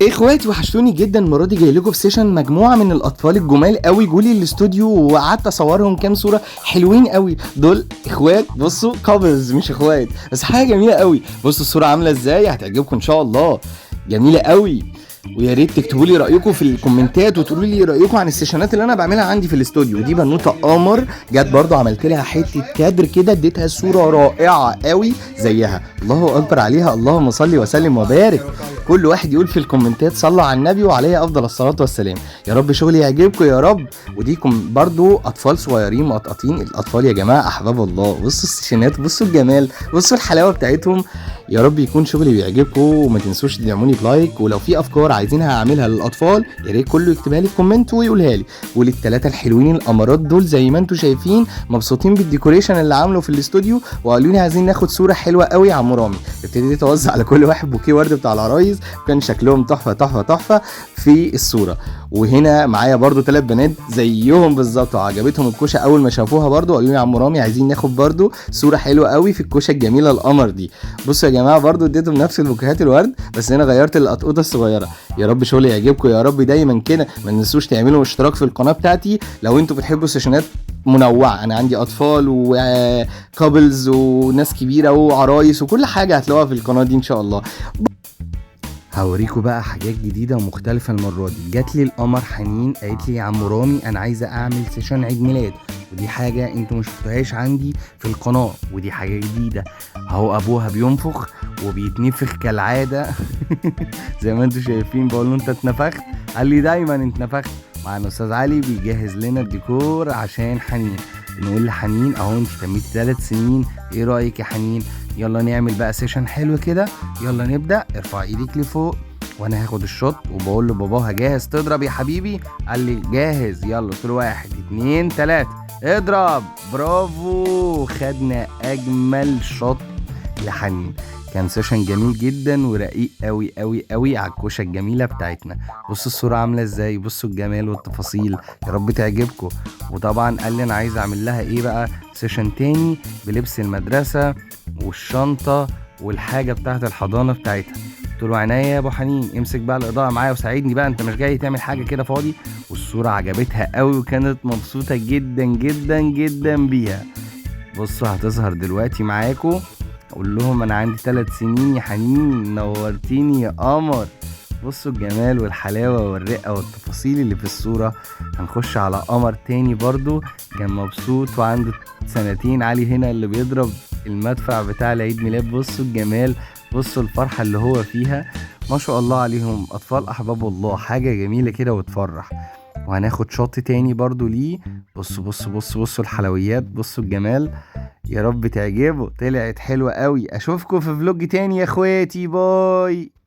اخواتي وحشتوني جدا. المرة دي جاي لكم في session مجموعة من الاطفال الجمال قوي، جولي الاستوديو وقعدت اصورهم كام صوره حلوين قوي. دول اخوات، بصوا couples مش اخوات، بس حاجة جميلة قوي. بصوا الصورة عامله ازاي، هتعجبكم ان شاء الله، جميلة قوي. ويا ريت تكتبوا لي رايكم في الكومنتات وتقولوا لي رايكم عن السيشنات اللي انا بعملها عندي في الاستوديو. دي بنوته قمر جت برضو، عملت لها حتة كادر كده، اديتها صوره رائعة قوي زيها. الله اكبر عليها، اللهم صل وسلم وبارك. كل واحد يقول في الكومنتات صلوا على النبي وعليه افضل الصلاة والسلام. يا رب شغلي يعجبكم يا رب. وديكم برضو اطفال صغيرين مقطقطين. الاطفال يا جماعة احباب الله، بصوا السيشنات، بصوا الجمال، بصوا الحلاوة بتاعتهم. يا رب يكون شغلي بيعجبكم، وما تنسوش تدعموني ب like، ولو في افكار عايزينها اعملها للاطفال يا ريت كله يكتبها لي في comment ويقولها لي. وللثلاثه الحلوين الامارات دول زي ما انتم شايفين مبسوطين بال decoration اللي عامله في الاستوديو، وقالوا لي عايزين ناخد صوره حلوة قوي يا عم رامي. ابتديت اوزع على كل واحد بوكيه ورد بتاع العرايس، كان شكلهم تحفة تحفة تحفة في الصورة. وهنا معايا برضو 3 بنات زيهم بالظبط، وعجبتهم الكوشة اول ما شافوها برضو، قالوا لي يا عم رامي عايزين ناخد برضو صوره حلوة قوي في الكوشة الجميلة القمر دي. بصوا يا جماعة برضو اديتهم نفس البوكيهات الورد، بس هنا غيرت القطقوطه الصغيرة. يا رب شغلي يعجبكم يا رب دايما كده. ما تنسوش تعملوا اشتراك في القناة بتاعتي لو انتوا بتحبوا سيشنات منوعة. انا عندي اطفال و couples وناس كبيرة وعرايس وكل حاجة هتلاقوها في القناة دي ان شاء الله. هوريكم بقى حاجات جديدة ومختلفة المرة دي. جات لي القمر حنين قالت لي يا عم رامي انا عايزه اعمل session عيد ميلاد، ودي حاجة انتوا ما شفتوهاش عندي في القناة، ودي حاجة جديدة. اهو ابوها بينفخ وبيتنفخ كالعادة زي ما انتوا شايفين. بقول له انت اتنفخت؟ قال لي دايما اتنفخت. معانا استاذ علي بيجهز لنا الديكور عشان حنين. نقول لحنين اهو انت تميتي 3 سنين، ايه رايك يا حنين؟ يلا نعمل بقى session حلو كده، يلا نبدا. ارفع ايديك لفوق وانا هاخد ال shot. وبقول له باباها جاهز تضرب يا حبيبي؟ قال لي جاهز. يلا قلت له 1 2 3 اضرب. برافو، خدنا اجمل shot لحنين. كان session جميل جدا ورقيق قوي قوي قوي على الكوشة الجميلة بتاعتنا. بصوا الصورة عامله ازاي، بصوا الجمال والتفاصيل، يا رب تعجبكم. وطبعا قال لي انا عايز اعمل لها ايه بقى؟ session تاني بلبس المدرسة والشنطه والحاجة بتاعت الحضانة بتاعتها. قلت له عينيا يا ابو حنين، امسك بقى الاضاءة معايا وساعدني بقى، انت مش جاي تعمل حاجة كده فاضي. والصورة عجبتها قوي وكانت مبسوطة جدا جدا جدا بيها. بصوا هتظهر دلوقتي معاكم. اقول لهم انا عندي 3 سنين يا حنين، نورتيني يا قمر. بصوا الجمال والحلاوه والرقه والتفاصيل اللي في الصورة. هنخش على قمر تاني برضو كان مبسوط وعنده 2 سنين. علي هنا اللي بيضرب المدفع بتاع العيد ميلاد. بصوا الجمال، بصوا الفرحة اللي هو فيها، ما شاء الله عليهم، اطفال احباب الله، حاجة جميلة كده وتفرح. وهناخد شوت تاني برضو ليه. بصوا بصوا بصوا بصوا الحلويات، بصوا الجمال، يا رب تعجبه. طلعت حلوة قوي. اشوفكم في vlog تاني يا اخواتي، bye.